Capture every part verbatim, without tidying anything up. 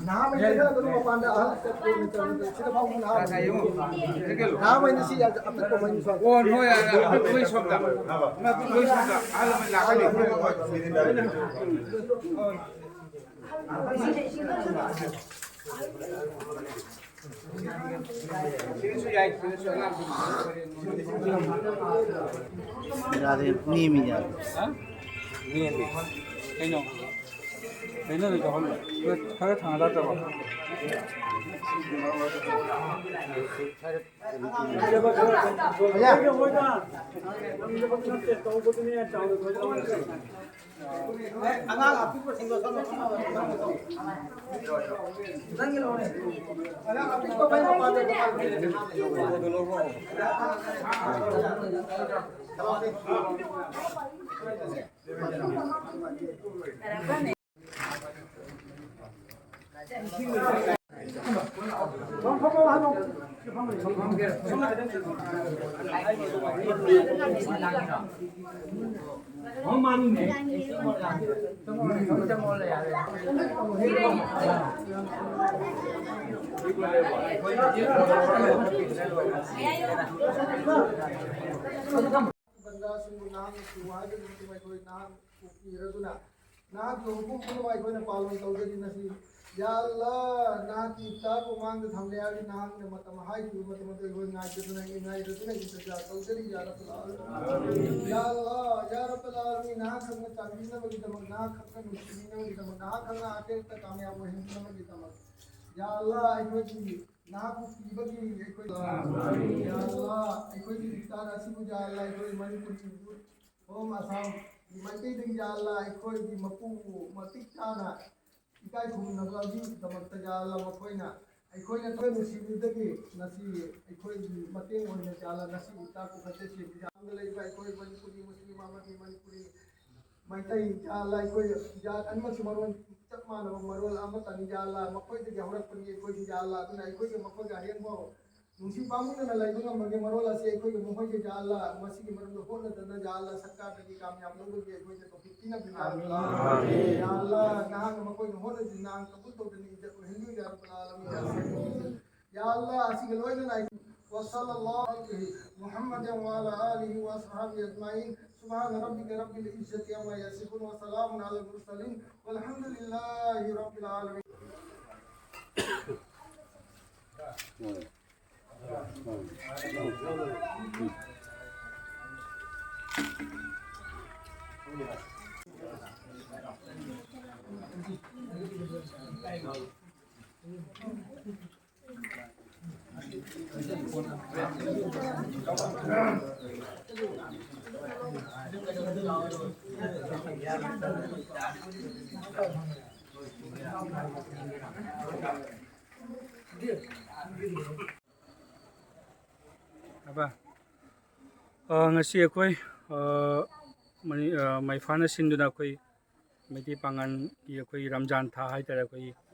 ꯅꯍꯥ ꯃꯩꯁꯦ ꯈꯔ ꯑꯗꯨꯝ ꯃꯄꯥꯟꯗ ꯑꯍꯜ ꯆꯠꯄ ꯑꯣꯏꯅ ꯆꯠꯂꯨꯗ ꯁꯤꯗ ꯐꯥꯎꯕ ꯅꯍꯥ ꯃꯩ꯫ ꯅꯍꯥ ꯃꯩꯅ ꯁꯤ ꯑꯄꯤꯛꯄ ꯃꯩ ꯁ꯭ꯋꯥꯏꯗ꯫ ꯑꯣ, ꯅꯣꯏ ꯑꯄꯤꯛꯄ ꯃꯩ ꯁꯣꯝꯗ꯫ ꯅꯣꯏ ꯑꯄꯤꯛꯄ ꯃꯩ ꯁꯣꯝꯗ꯫ ꯑꯍꯜ ꯂꯃꯟ ꯂꯥꯛꯀꯅꯤ꯫ ꯁꯤꯗꯁꯨ ꯌꯥꯏ, ꯁꯤꯗꯁꯨ ꯑꯉꯥꯡꯁꯤꯡ꯫ ꯌꯥꯔꯦ, ꯅꯦꯝꯃꯤ ꯌꯥꯔꯦ꯫ ꯍꯥ? ꯅꯦꯝꯃꯤ꯫ ꯀꯩꯅꯣ? ꯀꯩꯅꯣꯗ ꯇꯧꯍꯜꯂꯣ꯫ ꯈꯔ ꯊꯥꯡꯒꯠꯂꯛꯇꯕ꯫ ꯑꯉꯥꯡ ꯑꯄꯤꯛꯄꯁꯤꯡꯗꯣ ꯁꯣꯝꯗ ꯐꯝꯃꯣ꯫ ꯅꯪꯒꯤ ꯂꯧꯅꯦ꯫ ꯑꯉꯥꯡ ꯑꯄꯤꯛꯄ ꯃꯩ ꯃꯄꯥꯟꯗ ꯕꯟꯗꯥꯁꯤꯡꯕꯨ ꯅꯍꯥꯛꯅ ꯁꯤꯌꯨ ꯍꯥꯏꯕꯒꯤ ꯃꯇꯨꯡ ꯑꯩꯈꯣꯏ ꯅꯍꯥꯛꯄꯨ ꯄꯤꯔꯗꯨꯅ, ꯅꯍꯥꯛꯀꯤ ꯍꯨꯀꯨꯝ ꯄꯨꯝꯅꯃꯛ ꯑꯩꯈꯣꯏꯅ ꯄꯥꯂꯟ ꯇꯧꯖꯔꯤ꯫ ꯉꯁꯤ, ꯌꯥ ꯑꯜꯂꯥꯍ, ꯅꯍꯥꯛꯀꯤ ꯏꯐꯇꯥꯔꯕꯨ ꯃꯥꯡꯗ ꯊꯝꯂꯦ ꯍꯥꯏꯔꯗꯤ, ꯅꯍꯥꯛꯅ ꯃꯇꯝ ꯍꯥꯏꯈꯤꯕ ꯃꯇꯝ ꯑꯗꯨ ꯑꯩꯈꯣꯏ ꯉꯥꯏꯖꯗꯨꯅ, ꯉꯥꯏꯔꯗꯨꯅ ꯏꯟꯇꯖꯥꯔ ꯇꯧꯖꯔꯤ, ꯌꯥ ꯔꯕꯜ ꯑꯥꯂꯃꯤꯟ꯫ ꯌꯥ ꯑꯜꯂꯥꯍ, ꯌꯥ ꯔꯕꯜ ꯑꯥꯂꯃꯤꯟ, ꯅꯍꯥꯛ ꯈꯛꯅ ꯆꯥꯟꯕꯤꯅꯕꯒꯤꯗꯃꯛ, ꯅꯍꯥꯛ ꯈꯛꯅ ꯅꯨꯡꯁꯤꯕꯤꯅꯕꯒꯤꯗꯃꯛ, ꯅꯍꯥꯛ ꯈꯛꯅ ꯑꯈꯦꯔꯠꯇ ꯀꯥꯃꯌꯥꯕ ꯑꯣꯏꯍꯟꯕꯤꯅꯕꯒꯤꯗꯃꯛ, ꯌꯥ ꯑꯜꯂꯥꯍ, ꯑꯩꯈꯣꯏꯒꯤ ꯅꯍꯥꯛꯄꯨ ꯄꯤꯕꯒꯤ ꯑꯩꯈꯣꯏ, ꯌꯥ ꯑꯜꯂꯥꯍ, ꯑꯩꯈꯣꯏꯒꯤ ꯏꯐꯇꯥꯔ ꯑꯁꯤꯕꯨ, ꯌꯥ ꯑꯜꯂꯥꯍ, ꯑꯩꯈꯣꯏ ꯃꯅꯤꯄꯨꯔꯒꯤ ꯌꯨꯠ ꯑꯣꯝ ꯑꯁꯥꯝꯒꯤ ꯃꯥꯏꯀꯩꯗꯒꯤ, ꯌꯥ ꯑꯜꯂꯥꯍ, ꯑꯩꯈꯣꯏꯒꯤ ꯃꯄꯨꯕꯨ ꯃꯇꯤꯛ ꯆꯥꯅ ꯏꯀꯥꯏ ꯈꯨꯝꯅꯕꯒꯤꯗꯃꯛꯇ, ꯌꯥ ꯑꯜꯂꯥꯍ, ꯃꯈꯣꯏꯅ ꯑꯩꯈꯣꯏꯅ ꯊꯣꯏ ꯅꯨꯡꯁꯤꯕꯤꯕꯗꯒꯤ ꯉꯁꯤ ꯑꯩꯈꯣꯏꯒꯤ ꯃꯇꯦꯡ ꯑꯣꯏꯅ, ꯌꯥ ꯑꯜꯂꯥꯍ, ꯉꯁꯤ ꯏꯐꯇꯥꯔ ꯄꯨꯈꯠꯆꯁꯤ꯫ ꯌꯥꯝꯅ ꯂꯩꯕ ꯑꯩꯈꯣꯏ ꯃꯅꯤꯄꯨꯔꯤ ꯃꯨꯁꯂꯤꯝ ꯑꯃꯗꯤ ꯃꯅꯤꯄꯨꯔꯤ ꯃꯩꯇꯩ ꯌꯥ ꯑꯜꯂꯥ, ꯑꯩꯈꯣꯏ ꯖꯥꯠ ꯑꯅꯤꯃꯛꯁꯤ ꯃꯔꯣꯟ ꯆꯞ ꯃꯥꯟꯅꯕ ꯃꯔꯣꯜ ꯑꯃꯠꯇꯅꯤ ꯌꯥ ꯑꯜꯂꯥ꯫ ꯃꯈꯣꯏꯗꯒꯤ ꯍꯧꯔꯛꯄꯅꯤ ꯑꯩꯈꯣꯏꯁꯨ ꯌꯥ ꯑꯜꯂꯥ꯫ ꯑꯗꯨꯅ ꯑꯩꯈꯣꯏꯒ ꯃꯈꯣꯏꯒ ꯑꯍꯦꯟꯕ ꯅꯨꯡꯁꯤ ꯄꯥꯝꯃꯨꯗꯅ ꯂꯩꯕ ꯉꯝꯕꯒꯤ ꯃꯔꯣꯜ ꯑꯁꯤ ꯑꯩꯈꯣꯏꯒꯤ ꯃꯈꯣꯏꯒꯤ ꯌꯥ ꯑꯜꯂꯥ꯫ ꯃꯁꯤꯒꯤ ꯃꯔꯝꯗ ꯍꯣꯠꯅꯗꯅ ꯌꯥ ꯑꯜꯂꯥ ꯁꯔꯀꯥꯔꯗꯒꯤ ꯀꯥꯃꯌꯥꯕ ꯂꯧꯕꯒꯤ ꯑꯩꯈꯣꯏꯗ ꯇꯧꯐꯤꯛ ꯄꯤꯅꯕꯤꯌꯨ ꯌꯥ ꯑꯜꯂꯥ꯫ ꯑꯃꯤꯟ꯫ ꯌꯥ ꯑꯜꯂꯥ, ꯅꯍꯥꯛꯅ ꯃꯈꯣꯏꯅ ꯍꯣꯠꯅꯗꯨꯅ ꯅꯍꯥꯛ ꯀꯕꯨꯜ ꯇꯧꯗꯨꯅ ꯏꯖꯠ ꯑꯣꯏꯍꯟꯕꯤꯌꯨ ꯌꯥ ꯔꯕ꯭ꯕꯜ ꯑꯥꯂꯃꯤꯟ ꯌꯥ ꯁꯃꯤꯎ꯫ ꯌꯥ ꯑꯜꯂꯥ, ꯑꯁꯤꯒ ꯂꯣꯏꯅꯅ ꯑꯩ وصلى الله على محمد وعلى آله وأصحابه أجمعين. سبحان ربك رب العزة عما يصفون وسلام على المرسلين والحمد لله رب العالمين. ꯑꯕ, ꯑ, ꯉꯁꯤ ꯑꯩꯈꯣꯏ, ꯑ, ꯃꯅꯤ-, ꯑ, ꯃꯩꯐꯥꯅ ꯁꯤꯟꯗꯨꯅ ꯑꯩꯈꯣꯏ ꯃꯩꯇꯩ ꯄꯥꯉꯜꯒꯤ ꯑꯩꯈꯣꯏ ꯔꯝꯖꯥꯟ ꯊꯥ ꯍꯥꯏꯇꯥꯔꯦ, ꯑꯩꯈꯣꯏ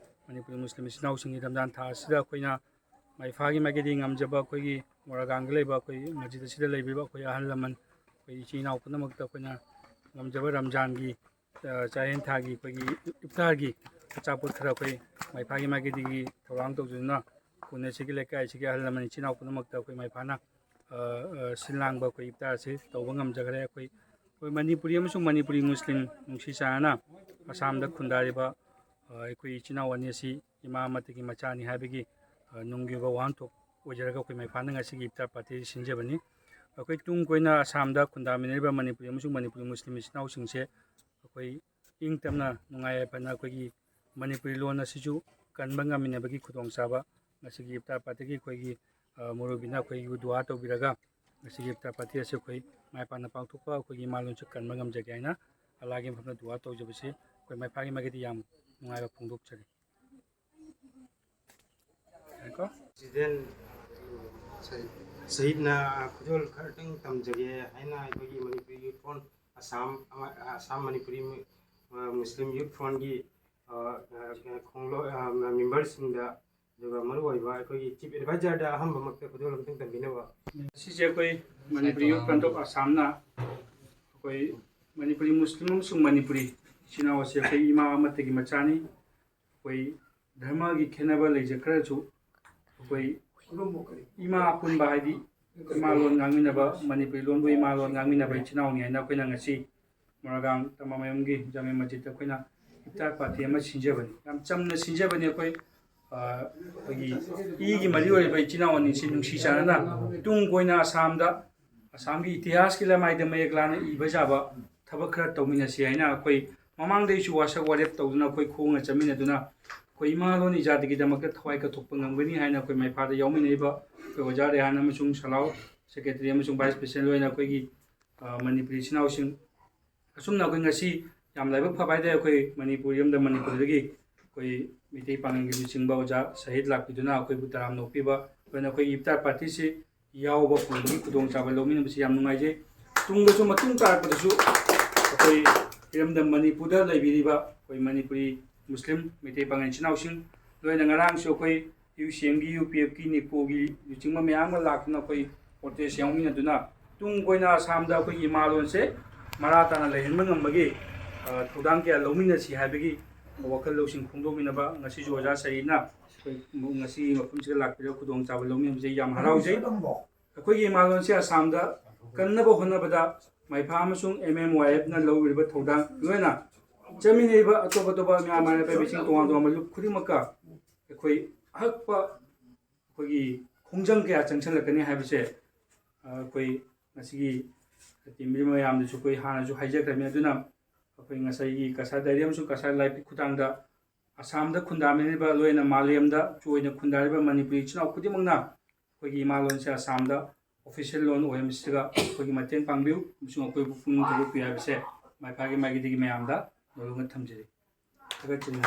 ꯃꯅꯤꯄꯨꯔꯤ ꯃꯨꯁꯂꯤꯝ ꯏꯆꯤꯟ ꯏꯅꯥꯎꯁꯤꯡꯒꯤ ꯔꯝꯖꯥꯟ ꯊꯥ ꯑꯁꯤꯗ ꯑꯩꯈꯣꯏꯅ ꯃꯩꯐꯥꯒꯤ ꯃꯥꯏꯀꯩꯗꯒꯤ ꯉꯝꯖꯕ ꯑꯩꯈꯣꯏꯒꯤ ꯃꯣꯔꯥꯒꯥꯡꯗ ꯂꯩꯕ ꯑꯩꯈꯣꯏ ꯃꯁꯖꯤꯗ ꯑꯁꯤꯗ ꯂꯩꯕꯤꯕ ꯑꯩꯈꯣꯏ ꯑꯍꯜ ꯂꯃꯟ, ꯑꯩꯈꯣꯏ ꯏꯆꯤꯟ ꯏꯅꯥꯎ ꯄꯨꯝꯅꯃꯛꯇ ꯑꯩꯈꯣꯏꯅ ꯉꯝꯖꯕ ꯔꯝꯖꯥꯟꯒꯤ, ꯑ, ꯆꯥꯛꯍꯦꯟ ꯊꯥꯒꯤ ꯑꯩꯈꯣꯏꯒꯤ ꯏꯐꯇꯥꯔꯒꯤ ꯑꯆꯥꯄꯣꯠ ꯈꯔ ꯑꯩꯈꯣꯏ ꯃꯩꯐꯥꯒꯤ ꯃꯥꯏꯀꯩꯗꯒꯤ ꯊꯧꯔꯥꯡ ꯇꯧꯖꯗꯨꯅ ꯈꯨꯟ ꯑꯁꯤꯒꯤ ꯂꯩꯀꯥꯏ ꯑꯁꯤꯒꯤ ꯑꯍꯜ ꯂꯃꯟ ꯏꯆꯤꯟ ꯏꯅꯥꯎ ꯄꯨꯝꯅꯃꯛꯇ ꯑꯩꯈꯣꯏ ꯃꯩꯐꯥꯅ, ꯑ, ꯑ, ꯁꯤꯜ ꯂꯥꯡꯕ ꯑꯩꯈꯣꯏ ꯏꯐꯇꯥꯔ ꯑꯁꯤ ꯇꯧꯕ ꯉꯝꯖꯈ꯭ꯔꯦ꯫ ꯑꯩꯈꯣꯏ, ꯑꯩꯈꯣꯏ ꯃꯅꯤꯄꯨꯔꯤ ꯑꯃꯁꯨꯡ ꯃꯅꯤꯄꯨꯔꯤ ꯃꯨꯁꯂꯤꯝ ꯅꯨꯡꯁꯤ ꯆꯥꯟꯅꯅ ꯑꯁꯥꯝꯗ ꯈꯨꯟꯗꯥꯔꯤꯕ, ꯑ, ꯑꯩꯈꯣꯏ ꯏꯆꯤꯟ ꯏꯅꯥꯎ ꯑꯅꯤ ꯑꯁꯤ ꯏꯃꯥ ꯑꯃꯠꯇꯒꯤ ꯃꯆꯥꯅꯤ ꯍꯥꯏꯕꯒꯤ, ꯑ, ꯅꯨꯡꯒꯤ ꯑꯣꯏꯕ ꯋꯥꯍꯟꯊꯣꯛ ꯑꯣꯏꯖꯔꯒ ꯑꯩꯈꯣꯏ ꯃꯩꯐꯥꯅ ꯉꯁꯤꯒꯤ ꯏꯐꯇꯥꯔ ꯄꯥꯔꯇꯤ ꯁꯤꯟꯖꯕꯅꯤ꯫ ꯑꯩꯈꯣꯏ ꯇꯨꯡ ꯀꯣꯏꯅ ꯑꯁꯥꯝꯗ ꯈꯨꯟꯗꯥꯃꯤꯟꯅꯔꯤꯕ ꯃꯅꯤꯄꯨꯔꯤ ꯑꯃꯁꯨꯡ ꯃꯅꯤꯄꯨꯔꯤ ꯃꯨꯁꯂꯤꯝ ꯏꯆꯤꯟ ꯏꯅꯥꯎꯁꯤꯡꯁꯦ ꯑꯩꯈꯣꯏ ꯏꯪ ꯇꯞꯅ ꯅꯨꯡꯉꯥꯏ ꯌꯥꯏꯐꯅ ꯑꯩꯈꯣꯏꯒꯤ ꯃꯅꯤꯄꯨꯔꯤ ꯂꯣꯟ ꯑꯁꯤꯁꯨ ꯀꯟꯕ ꯉꯝꯃꯤꯟꯅꯕꯒꯤ ꯈꯨꯗꯣꯡꯆꯥꯕ ꯉꯁꯤꯒꯤ ꯏꯐꯇꯥꯔ ꯄꯥꯔꯇꯤꯒꯤ ꯑꯩꯈꯣꯏꯒꯤ, ꯑ, ꯃꯨꯔꯨꯕꯤꯅ ꯑꯩꯈꯣꯏꯒꯤ ꯗꯨꯋꯥ ꯇꯧꯕꯤꯔꯒ ꯉꯁꯤꯒꯤ ꯏꯐꯇꯥꯔ ꯄꯥꯔꯇꯤ ꯑꯁꯤ ꯑꯩꯈꯣꯏ ꯃꯥꯏ ꯄꯥꯛꯅ ꯄꯥꯡꯊꯣꯛꯄ, ꯑꯩꯈꯣꯏꯒꯤ ꯏꯃꯥ ꯂꯣꯟꯁꯨ ꯀꯟꯕ ꯉꯝꯖꯒꯦ ꯍꯥꯏꯅ ꯑꯜꯂꯥꯒꯤ ꯃꯐꯝꯗ ꯗꯨꯋꯥ ꯇꯧꯖꯕꯁꯤ ꯑꯩꯈꯣꯏ ꯃꯩꯐꯥꯒꯤ ꯃꯥꯏꯀꯩꯗꯒꯤ ꯌꯥꯝ ꯅꯨꯡꯉꯥꯏꯕ ꯐꯣꯡꯗꯣꯛꯆꯔꯤ꯫ ꯉꯥꯏꯈꯣ꯫ ꯄ꯭ꯔꯦꯁꯤꯗꯦꯟ ꯁꯍꯤꯗ, ꯁꯍꯤꯗꯅ ꯈꯨꯗꯣꯜ ꯈꯔꯇꯪ ꯇꯝꯖꯒꯦ ꯍꯥꯏꯅ ꯑꯩꯈꯣꯏꯒꯤ ꯃꯅꯤꯄꯨꯔꯤ ꯌꯨꯠ ꯐ꯭ꯔꯣꯟ ꯑꯁꯥꯝ ꯑꯃ-, ꯑꯁꯥꯝ ꯃꯅꯤꯄꯨꯔꯤ ꯃꯨ-, ꯑ, ꯃꯨꯁꯂꯤꯝ ꯌꯨꯠ ꯐ꯭ꯔꯣꯟꯒꯤ, ꯑ, ꯑ, ꯈꯣꯡꯂꯣꯏ-, ꯑ, ꯃꯦꯝꯕꯔꯁꯤꯡꯗ, ꯑꯗꯨꯒ ꯃꯔꯨꯑꯣꯏꯕ ꯑꯩꯈꯣꯏꯒꯤ ꯆꯤꯐ ꯑꯦꯗꯚꯥꯏꯖꯔꯗ ꯑꯍꯥꯟꯕꯃꯛꯇ ꯈꯨꯗꯣꯜ ꯑꯝꯇꯪ ꯇꯝꯕꯤꯅꯕ꯫ ꯁꯤꯁꯦ ꯑꯩꯈꯣꯏ ꯃꯅꯤꯄꯨꯔꯤ ꯌꯨꯠ ꯐ꯭ꯔꯟꯠ ꯑꯣꯐ ꯑꯁꯥꯝꯅ ꯑꯩꯈꯣꯏ ꯃꯅꯤꯄꯨꯔꯤ ꯃꯨꯁꯂꯤꯝ ꯑꯃꯁꯨꯡ ꯃꯅꯤꯄꯨꯔꯤ ꯏꯆꯤꯟ ꯏꯅꯥꯎ ꯑꯁꯤ ꯑꯩꯈꯣꯏ ꯏꯃꯥ ꯑꯃꯠꯇꯒꯤ ꯃꯆꯥꯅꯤ꯫ ꯑꯩꯈꯣꯏ ꯙꯔꯃꯒꯤ ꯈꯦꯠꯅꯕ ꯂꯩꯖꯈ꯭ꯔꯁꯨ, ꯑꯩꯈꯣꯏ ꯏꯃꯥ ꯑꯄꯨꯟꯕ, ꯍꯥꯏꯗꯤ ꯏꯃꯥ ꯂꯣꯟ ꯉꯥꯡꯃꯤꯟꯅꯕ, ꯃꯅꯤꯄꯨꯔꯤ ꯂꯣꯟꯕꯨ ꯏꯃꯥ ꯂꯣꯟ ꯉꯥꯡꯃꯤꯟꯅꯕ ꯏꯆꯤꯟ ꯏꯅꯥꯎꯅꯤ ꯍꯥꯏꯅ ꯑꯩꯈꯣꯏꯅ ꯉꯁꯤ ꯃꯣꯔꯥꯒꯥꯡ ꯇꯃꯥꯃꯌꯨꯝꯒꯤ ꯖꯥꯃꯦ ꯃꯁꯖꯤꯗꯇ ꯑꯩꯈꯣꯏꯅ ꯏꯐꯇꯥꯔ ꯄꯥꯔꯇꯤ ꯑꯃ ꯁꯤꯟꯖꯕꯅꯤ꯫ ꯌꯥꯝ ꯆꯝꯅ ꯁꯤꯟꯖꯕꯅꯤ꯫ ꯑꯩꯈꯣꯏ, ꯑ, ꯑꯩꯈꯣꯏꯒꯤ ꯏꯒꯤ ꯃꯔꯤ ꯑꯣꯏꯔꯤꯕ ꯏꯆꯤꯟ ꯏꯅꯥꯎ ꯑꯅꯤꯁꯤ ꯅꯨꯡꯁꯤ ꯆꯥꯟꯅꯅ ꯇꯨꯡ ꯀꯣꯏꯅ ꯑꯁꯥꯝꯗ, ꯑꯁꯥꯝꯒꯤ ꯏꯇꯤꯍꯥꯁꯀꯤ ꯂꯃꯥꯏꯗ ꯃꯌꯦꯛ ꯂꯥꯅ ꯏꯕ ꯌꯥꯕ ꯊꯕꯛ ꯈꯔ ꯇꯧꯃꯤꯟꯅꯁꯤ ꯍꯥꯏꯅ ꯑꯩꯈꯣꯏ ꯃꯃꯥꯡꯗꯩꯁꯨ ꯋꯥꯁꯛ ꯋꯥꯔꯦꯞ ꯇꯧꯗꯨꯅ ꯑꯩꯈꯣꯏ ꯈꯣꯡꯅ ꯆꯠꯃꯤꯟꯅꯗꯨꯅ ꯑꯩꯈꯣꯏ ꯏꯃꯥ ꯂꯣꯟ ꯏꯖꯥꯇꯤꯒꯤꯗꯃꯛꯇ ꯊꯋꯥꯏ ꯀꯠꯊꯣꯛꯄ ꯉꯝꯒꯅꯤ ꯍꯥꯏꯅ ꯑꯩꯈꯣꯏ ꯃꯩꯐꯥꯗ ꯌꯥꯎꯃꯤꯟꯅꯔꯤꯕ ꯑꯩꯈꯣꯏ ꯑꯣꯖꯥ ꯔꯦꯍꯥꯟ ꯑꯃꯁꯨꯡ ꯁꯂꯥꯎ, ꯁꯦꯀ꯭ꯔꯦꯇꯔꯤ ꯑꯃꯁꯨꯡ ꯚꯥꯏꯁ ꯄ꯭ꯔꯦꯁꯤꯗꯦꯟ ꯂꯣꯏꯅ ꯑꯩꯈꯣꯏꯒꯤ, ꯑ, ꯃꯅꯤꯄꯨꯔꯤ ꯏꯆꯤꯟ ꯏꯅꯥꯎꯁꯤꯡ, ꯑꯁꯨꯝꯅ ꯑꯩꯈꯣꯏ ꯉꯁꯤ ꯌꯥꯝ ꯂꯥꯏꯕꯛ ꯐꯕ ꯍꯥꯏꯇꯥꯔꯦ, ꯑꯩꯈꯣꯏ ꯃꯅꯤꯄꯨꯔ ꯏꯔꯝꯗꯝ ꯃꯅꯤꯄꯨꯔꯗꯒꯤ ꯑꯩꯈꯣꯏ ꯃꯩꯇꯩ ꯄꯥꯉꯜꯒꯤ ꯂꯨꯆꯤꯡꯕ ꯑꯣꯖꯥ ꯁꯍꯤꯗ ꯂꯥꯛꯄꯤꯗꯨꯅ ꯑꯩꯈꯣꯏꯕꯨ ꯇꯔꯥꯝꯅ ꯑꯣꯛꯄꯤꯕ, ꯂꯣꯏꯅ ꯑꯩꯈꯣꯏꯒꯤ ꯏꯐꯇꯥꯔ ꯄꯥꯔꯇꯤꯁꯤ ꯌꯥꯎꯕ ꯐꯪꯕꯒꯤ ꯈꯨꯗꯣꯡꯆꯥꯕ ꯂꯧꯃꯤꯟꯅꯕꯁꯤ ꯌꯥꯝ ꯅꯨꯡꯉꯥꯏꯖꯩ꯫ ꯇꯨꯡꯗꯁꯨ, ꯃꯇꯨꯡ ꯇꯥꯔꯛꯄꯗꯁꯨ ꯑꯩꯈꯣꯏ ꯏꯔꯝꯗꯝ ꯃꯅꯤꯄꯨꯔꯗ ꯂꯩꯕꯤꯔꯤꯕ ꯑꯩꯈꯣꯏ ꯃꯅꯤꯄꯨꯔꯤ ꯃꯨꯁꯂꯤꯝ ꯃꯩꯇꯩ ꯄꯥꯉꯜ ꯏꯆꯤꯟ ꯏꯅꯥꯎꯁꯤꯡ, ꯂꯣꯏꯅ ꯉꯔꯥꯡꯁꯨ ꯑꯩꯈꯣꯏ ꯌꯨ ꯁꯤ ꯑꯦꯝꯒꯤ, ꯌꯨ ꯄꯤ ꯑꯦꯐꯀꯤ, ꯅꯤꯄꯣꯒꯤ ꯂꯨꯆꯤꯡꯕ ꯃꯌꯥꯝ ꯑꯃ ꯂꯥꯛꯇꯨꯅ ꯑꯩꯈꯣꯏ ꯄ꯭ꯔꯣꯇꯦꯁ ꯌꯥꯎꯃꯤꯟꯅꯗꯨꯅ ꯇꯨꯡ ꯀꯣꯏꯅ ꯑꯁꯥꯝꯗ ꯑꯩꯈꯣꯏꯒꯤ ꯏꯃꯥ ꯂꯣꯟꯁꯦ ꯃꯔꯥ ꯇꯥꯅ ꯂꯩꯍꯟꯕ ꯉꯝꯕꯒꯤ, ꯑ, ꯊꯧꯗꯥꯡ ꯀꯌꯥ ꯂꯧꯃꯤꯟꯅꯁꯤ ꯍꯥꯏꯕꯒꯤ ꯋꯥꯈꯜ ꯂꯧꯁꯤꯡ ꯐꯣꯡꯗꯣꯛꯃꯤꯟꯅꯕ ꯉꯁꯤꯁꯨ ꯑꯣꯖꯥ ꯁꯍꯤꯗꯅ ꯑꯩꯈꯣꯏ ꯉꯁꯤꯒꯤ ꯃꯐꯝꯁꯤꯗ ꯂꯥꯛꯄꯤꯔꯒ ꯈꯨꯗꯣꯡꯆꯥꯕ ꯂꯧꯃꯤꯟꯅꯕꯁꯦ ꯌꯥꯝ ꯍꯔꯥꯎꯖꯩ꯫ ꯑꯩꯈꯣꯏꯒꯤ ꯏꯃꯥ ꯂꯣꯟꯁꯦ ꯑꯁꯥꯝꯗ ꯀꯟꯅꯕ ꯍꯣꯠꯅꯕꯗ ꯃꯩꯐꯥ ꯑꯃꯁꯨꯡ ꯑꯦꯝ ꯑꯦꯝ ꯋꯥꯏ ꯑꯦꯐꯅ ꯂꯧꯔꯤꯕ ꯊꯧꯗꯥꯡ, ꯂꯣꯏꯅ ꯆꯠꯃꯤꯟꯅꯔꯤꯕ ꯑꯇꯣꯞ ꯑꯇꯣꯞꯄ ꯃꯌꯥꯝ ꯃꯥꯟꯅꯕ ꯄꯥꯏꯕꯤꯁꯤꯡ ꯇꯣꯉꯥꯟ ꯇꯣꯉꯥꯟꯕ ꯂꯨꯞ ꯈꯨꯗꯤꯡꯃꯛꯀ ꯑꯩꯈꯣꯏ ꯑꯍꯛꯄ ꯑꯩꯈꯣꯏꯒꯤ ꯈꯣꯡꯖꯪ ꯀꯌꯥ ꯆꯪꯁꯤꯜꯂꯛꯀꯅꯤ ꯍꯥꯏꯕꯁꯦ, ꯑ, ꯑꯩꯈꯣꯏ ꯉꯁꯤꯒꯤ ꯇꯤꯝ ꯃꯌꯥꯝꯗꯁꯨ ꯑꯩꯈꯣꯏ ꯍꯥꯟꯅꯁꯨ ꯍꯥꯏꯖꯈ꯭ꯔꯕꯅꯤ꯫ ꯑꯗꯨꯅ ꯑꯩꯈꯣꯏ ꯉꯁꯥꯏꯒꯤ ꯀꯁꯥꯔ ꯗꯥꯏꯔꯤ ꯑꯃꯁꯨꯡ ꯀꯁꯥꯔ ꯂꯥꯏꯐꯀꯤ ꯈꯨꯠꯊꯥꯡꯗ ꯑꯁꯥꯝꯗ ꯈꯨꯟꯗꯥꯃꯤꯟꯅꯔꯤꯕ, ꯂꯣꯏꯅ ꯃꯥꯂꯦꯝꯗ ꯆꯣꯏꯅ ꯈꯨꯟꯗꯥꯔꯤꯕ ꯃꯅꯤꯄꯨꯔꯤ ꯏꯆꯤꯟ ꯏꯅꯥꯎ ꯈꯨꯗꯤꯡꯃꯛꯅ ꯑꯩꯈꯣꯏꯒꯤ ꯏꯃꯥ ꯂꯣꯟꯁꯦ ꯑꯁꯥꯝꯗ ꯑꯣꯐꯤꯁꯤꯌꯦꯜ ꯂꯣꯟ ꯑꯣꯏꯍꯟꯕꯁꯤꯗ ꯑꯩꯈꯣꯏꯒꯤ ꯃꯇꯦꯡ ꯄꯥꯡꯕꯤꯌꯨ ꯑꯃꯁꯨꯡ ꯑꯩꯈꯣꯏꯕꯨ ꯄꯨꯛꯅꯤꯡ ꯊꯧꯒꯠꯄꯤꯌꯨ ꯍꯥꯏꯕꯁꯦ ꯃꯥꯏꯐꯥꯒꯤ ꯃꯥꯏꯀꯩꯗꯒꯤ ꯃꯌꯥꯝꯗ ꯅꯣꯜꯂꯨꯛꯅ ꯊꯝꯖꯔꯤ꯫ ꯊꯥꯒꯠꯆꯔꯤ꯫